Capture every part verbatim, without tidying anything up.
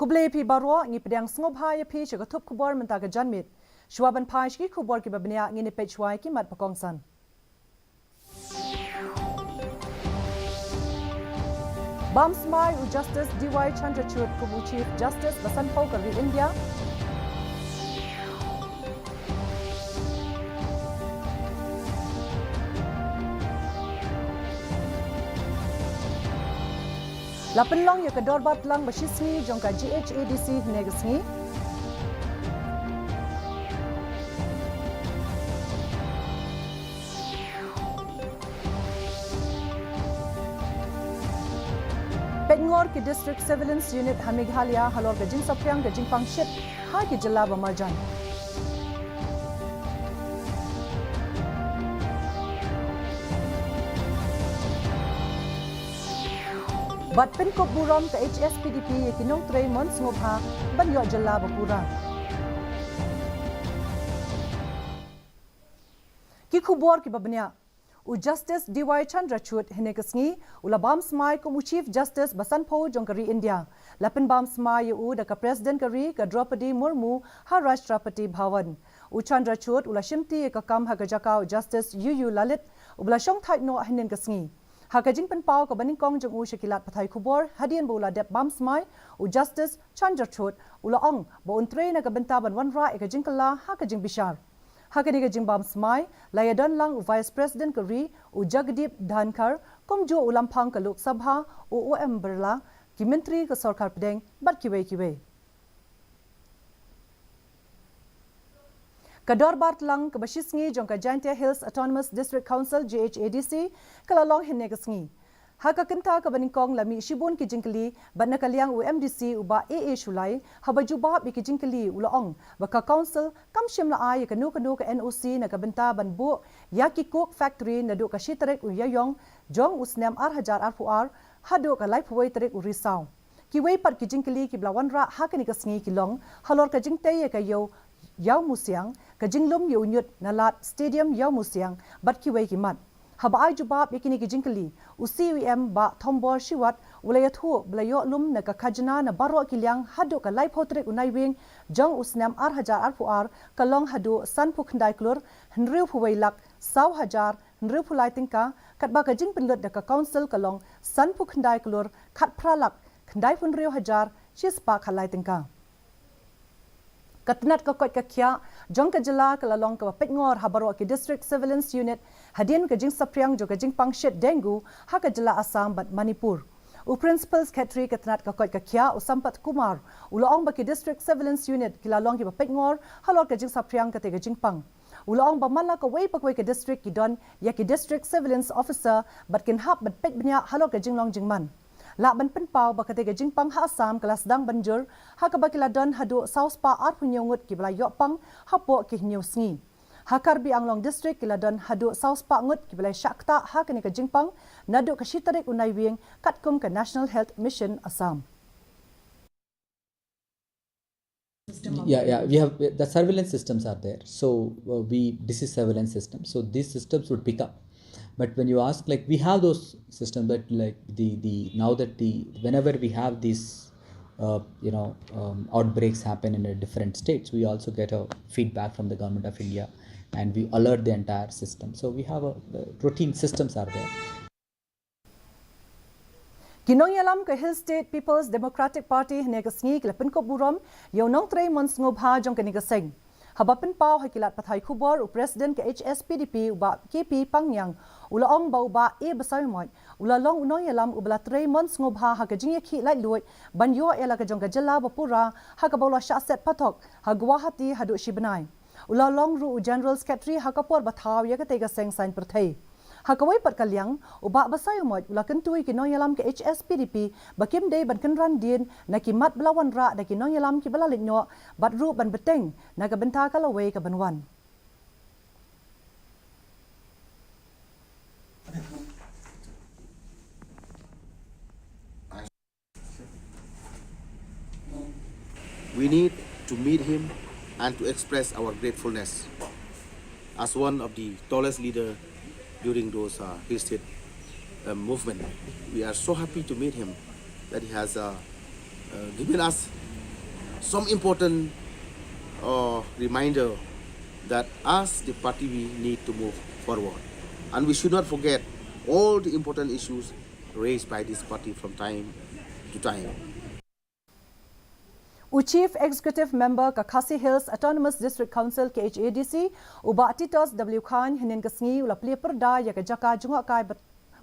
Khublei phi baroh, ngi pdiang sngewbha ïa phi sha ka thup khubor mynta ka janmiet. Shuwa ban phai sha ki khubor kiba bniah, ngin ïa peit shuwa ïa ki mat ba kongsan. Bam smai u Justice D Y Chandrachud kum u Chief Justice ba sanphew ka ri India. La pynlong ïa ka dorbar tlang ba shisngi jong ka G H A D C hynne ka sngi. Peit ngor ki District Surveillance Unit ha Meghalaya halor ka jingsaphriang ka jingpang shit ha ki jylla ba marjan. Bad pynkup burom ka H S P D P ïa ki nongtrei mon sngewbha ban ïoh jylla ba pura. Ki khubor kiba bniah. U Justice D Y Chandrachud hynne ka sngi u la bam smai kum u Chief Justice ba sanphew jong ka ri India. La pynbam smai ïa u da ka President ka ri ka Droupadi Murmu ha Rashtrapati Bhavan. U Chandrachud u la shimti ïa ka kam ha ka jaka u Justice U U Lalit uba la shongthait noh hynnin ka sngi. Ha ka jingpynpaw kaba nyngkong jong u sha ki lad pathai khubor hadien ba u la dep bam smai, u Justice Chandrachud u la ong ba un trei na ka bynta ban wanrah ïa ka jingkylla ha ka jingbishar. Ha kane ka jingbam smai la ïadon lang u Vice President ka ri u Jagdeep Dhankhar, kumjuh u lamphang ka Lok Sabha u O M Birla, ki myntri ka sorkar pdeng bad kiwei kiwei. Ka dorbar tlang kaba shisngi jong ka Jaintia Hills Autonomous District Council, G H A D C, ka la long hynne ka sngi. Ha ka kynta kaba nyngkong la mih shibun ki jingkylli bad na ka liang u M D C u Bah A A Shullai, haba jubab ïa ki jingkylli u la ong ba ka Council kam shym la ai ïa kano kano ka N O C na ka bynta ban buh ïa ki coke factory naduh ka shi tarik u Ïaïong jong u snem ar hajar arphew ar haduh ka laiphew wei tarik u Risaw. Kiwei pat ki jingkylli kiba la wanrah ha kane ka sngi ki long halor ka jingtei ïa ka ïew Ïawmusiang, ka jinglum ïa u ñiut na lad Stadium Ïawmusiang bad kiwei ki mat. Haba ai jubab ïa kine ki jingkylli, u C E M Bah Thombor Shiwat u la ïathuh ba la ïoh lum na ka khajna na baroh ki liang haduh ka laiphew tarik u Naiwieng jong u snem ar hajar arphew ar ka long haduh sanphew khyndai klur hynriewphew wei lak saw hajar hynriewphew lai tyngka, katba ka jingpynlut da ka Council ka long sanphew khyndai klur khatphra lak khyndaiphew hynriew hajar shispah khatlai tyngka. Ka tnat ka koit ka khiah jong ka jylla ka la long kaba peit ngor ha baroh ki District Surveillance Unit hadien ka jingsaphriang jong ka jingpang shit dengue ha ka jylla Assam bad Manipur. U Principal Secretary ka tnat ka koit ka khiah u Sampath Kumar u la ong ba ki District Surveillance Unit ki la long kiba peit ngor halor ka jingsaphriang kata ka jingpang. U la ong ba man la kawei pa kawei ka district ki don ïa ki District Surveillance Officer bad kin hap ban peit bniah halor ka jinglong jingman. Lah ban pynpaw ba kata ka jingpang ha Assam ka la sdang ban jur ha kaba ki la don haduh saw spah arphew hynñiew ngut kiba la ïoh pang hapoh ki hynñiew sngi. Ha Karbi Anglong District ki la don haduh saw spah ngut kiba la shah ktah ha kane ka jingpang naduh ka shi tarik u Naiwieng katkum ka National Health Mission Assam. Yeah, yeah, we have, the surveillance systems are there. So uh, we, this is surveillance system. So these systems would pick up. But when you ask, like, we have those systems, but, like, the the now that the whenever we have these, uh, you know, um, outbreaks happen in a different states, we also get a feedback from the government of India, and we alert the entire system. So we have a, uh, routine systems are there. Ki nongïalam ka Hill State People's Democratic Party hynne ka sngi ki la pynkup burom ïa u nongtrei mon sngewbha jong kane ka seng. Haba pynpaw ha ki lad pathai khubor u President ka H S P D P u Bah K P Pangniang u la ong ba u Bah A Basaiawmoit u la long u nongïalam uba la trei mon sngewbha ha ka jingïakhih laitluid ban ïoh ïa la ka jong ka jylla ba pura ha kaba u la shah set pathok ha Guwahati haduh shi bnai. U la long ruh u General Secretary ha ka por ba thaw ïa katei ka seng saiñ pyrthei. Ha kawei pat ka liang, u Bah Basaiawmoit u la kyntu ïa ki nongïalam ka H S P D P ba kim dei ban kynran dien na ki mat ba la wanrah da ki nongïalam kiba la leit noh bad ruh ban bteng na ka bynta ka lawei ka ban wan. We need to meet him and to express our gratefulness as one of the tallest leader during those uh, Hill State uh, movement. We are so happy to meet him that he has uh, uh, given us Some important uh, reminder that as the party we need to move forward. And we should not forget all the important issues raised by this party from time to time. U Chief Executive Member ka Khasi Hills Autonomous District Council K H A D C, u Bah Titos W Chyne, hynnin ka sngi u la plie pyrda ïa ka jaka jngohkai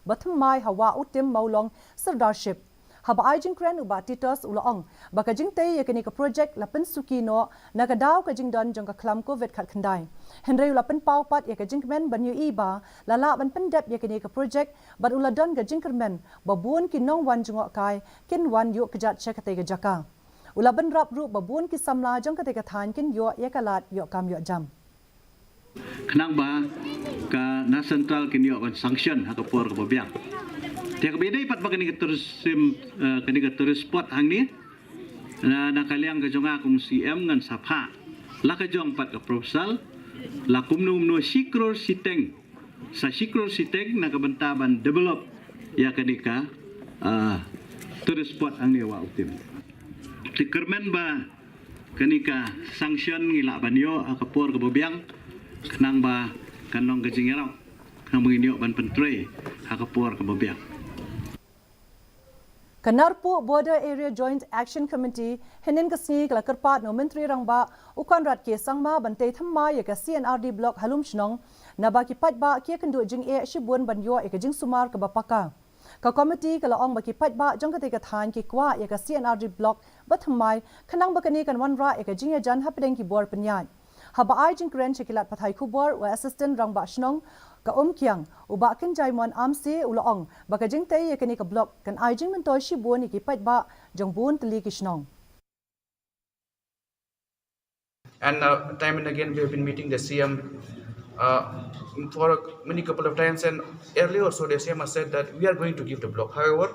ba thymmai ha Wah U Tim Mawlong Sirdarship. Haba ai jingkren u Bah Titos u la ong ba ka jingtei ïa kane ka projek la pynsuki noh na ka daw ka jingdon jong ka khlam Covid khatkhyndai. Hynrei u la pynpaw pat ïa ka jingkmen ban ïohi ba la lah ban pyndep ïa kane ka projek bad u la don ka jingkyrmen ba bun ki nongwan jngohkai kin wan ïuh kjat sha katei ka jaka. U la bynrap ruh ba bun ki samla jong katei ka thaiñ kin ïoh ïa ka lad ïoh kam ïoh jam. Khnang ba ka na central kin ïoh ban sanction ha ka por kaba biang. Te kaba ïadei pat ba kane ka tourism, eh, kane ka tourist spot hangne, na, na ka liang ka jong nga kum C M ngan sa phah la ka jong pat ka proposal, la kumno kumno shi klur shiteng, sa shi klur shiteng na ka bynta ban develop ïa kane ka, ah, tourist spot hangne Wah U Tim. Te kyrmen ba kane ka sanction ngi lah ban ïoh ha ka por kaba biang, khnang ba kan long ka jingïarap, khnang ba ngin ïoh ban pyntrei ha ka por kaba biang. Ka Narpuh Border Area Joint Action Committee hynnin ka sngi ka la kyrpad na u Myntri Rangbah u Conrad K Sangma ban tei thymmai ïa ka C and RD Block ha Lumshnong, naba ki paidbah ki ïakynduh jingeh shibun ban ïoh ïa ka jingsumar kaba paka. Ka komiti ka la ong ba ki paidbah jong katei ka thaiñ ki kwah ïa ka C and RD Block ba thymmai, khnang ba kane kan wanrah ïa ka jingïajan hapdeng ki bor pynïaid. Haba ai jingkren sha ki lad pathai khubor, u Assistant Rangbah Shnong ka Umkiang, u Bah Kynjaimon Amse, u la ong ba ka jingtei ïa kane ka block kan ai jingmyntoi shibun ïa ki paidbah jong bun tylli ki shnong. And uh, time and again, we have been meeting the C M uh, for many couple of times. And earlier also, the C M has said that we are going to give the block. However,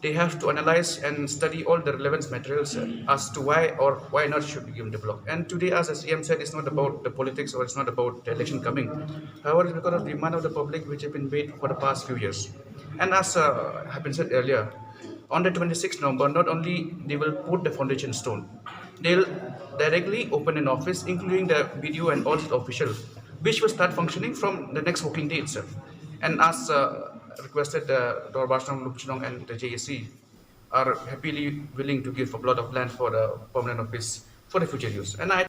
they have to analyze and study all the relevance materials uh, as to why or why not should we give the block. And today, as the C M said, it's not about the politics or it's not about the election coming. However, it's because of the demand of the public which have been made for the past few years. And as uh, have been said earlier, on the twenty-sixth November, not only they will put the foundation stone, they'll directly open an office, including the B D O and all the official, which will start functioning from the next working day itself. And as uh, requested, the Dorbar Shnong Lumshnong and the J A C are happily willing to give a plot of land for the permanent office for the future use. And I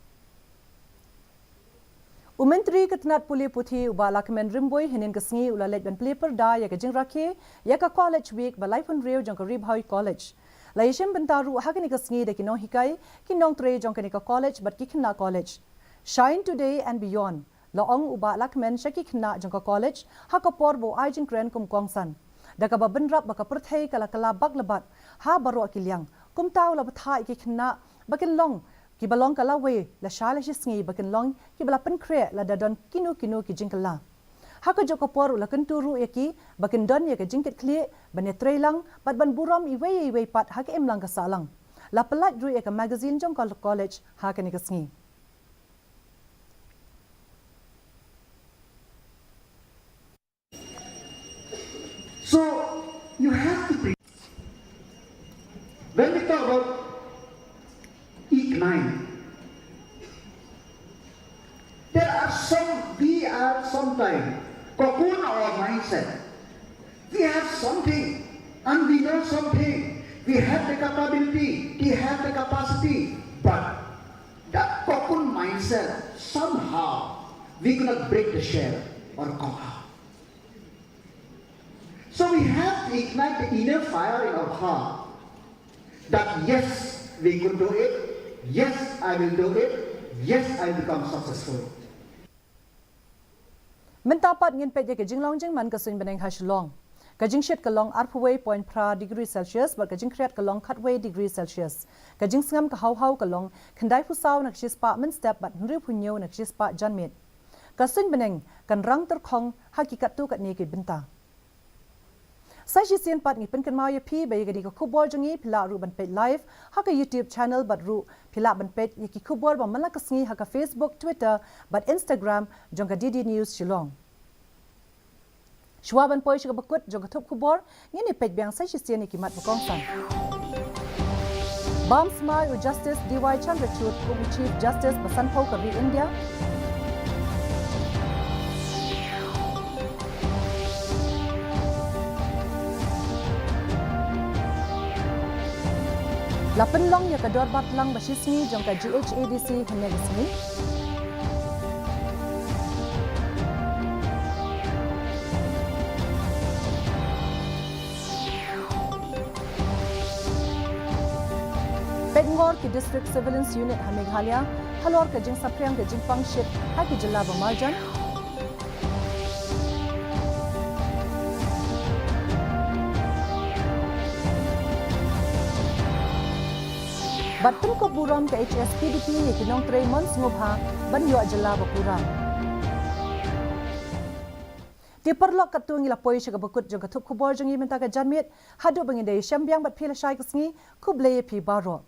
U Myntri ka tnat pule puthi u Bah Lahkmen Rymbui hynnin ka sngi u la leit ban plie pyrda ïa ka jingrakhe ïa ka College Week ba laiphew hynriew jong ka Ri Bhoi College. La ïashim bynta ruh ha kane ka sngi da ki nonghikai, ki nongtrei jong kane ka college bad ki khynnah college. Shine today and beyond, la ong u Bah Lahkmen sha ki khynnah jong ka college ha ka por ba u ai jingkren kum kongsan. Da kaba bynrap ba ka pyrthei ka la kylla bak la bat ha baroh ki liang, kumta u la bthah ïa ki khynnah ba kin long kiba long ka lawei lashai lashisngi, ba kin long kiba la pynkhreh lada don kino kino ki jingkylla. Ha kajuh ka por u la kyntu ruh ïa ki ba kin don ïa ka jingkitkhlieh ban ïatreilang bad ban burom iwei ïa iwei pat ha ka imlang ka sahlang. La pyllait ruh ïa ka magazine jong ka college ha kane ka sngi. So you have to be. When we talk about ignite, there are some, we are sometimes cocoon our mindset. We have something and we know something. We have the capability, we have the capacity, but that cocoon mindset, somehow we cannot break the shell or conquer. So we have to ignite the inner fire in our heart that yes, we could do it, yes, I will do it, yes, I will become successful. Mynta pat ngin peit ïa ka jinglong jingman ka suiñ bneng ha Shillong. Ka jingshit ka long arphew wei point phra degree Celsius bad ka jingkhriat ka long khatwei degree Celsius. Ka jingsngam ka hawhaw ka long khyndaiphew saw na ka shispah mynstep bad hynriewphew hynñiew na ka shispah janmiet. Ka suiñ bneng kan rang tyrkhong ha ki katto katne ki bynta. Sa shisien pat ngi pynkynmaw ïa phi ba ïa kane ka khubor jong ngi phi lah ruh ban peit live ha ka YouTube channel bad ruh phi lah ban peit ïa ki khubor ba man la ka sngi ha ka Facebook, Twitter bad Instagram jong ka D D News Shillong. Shuwa ban poi sha kaba kut jong ka thup khubor, ngin ïa peit biang sa shisien ïa ki mat ba kongsan. Bam smai u Justice D Y Chandrachud kum u Chief Justice ba sanphew ka ri India. La pynlong ïa ka dorbar tlang ba shisngi jong ka G H A D C hynne ka sngi. Peit ngor ki District Surveillance Unit ha Meghalaya halor ka jingsaphriang ka jingpang shit ha ki jylla ba marjan. Bad pynkup burom ka H S P D P ïa ki nongtrei mon sngewbha ban ïoh jylla ba pura. Te paralok, katto ngi la poi sha kaba kut jong ka thup khubor jong ngi mynta ka janmiet. Haduh ba ngin da ïashem biang bad phi lashai ka sngi, khublei ïa phi baroh.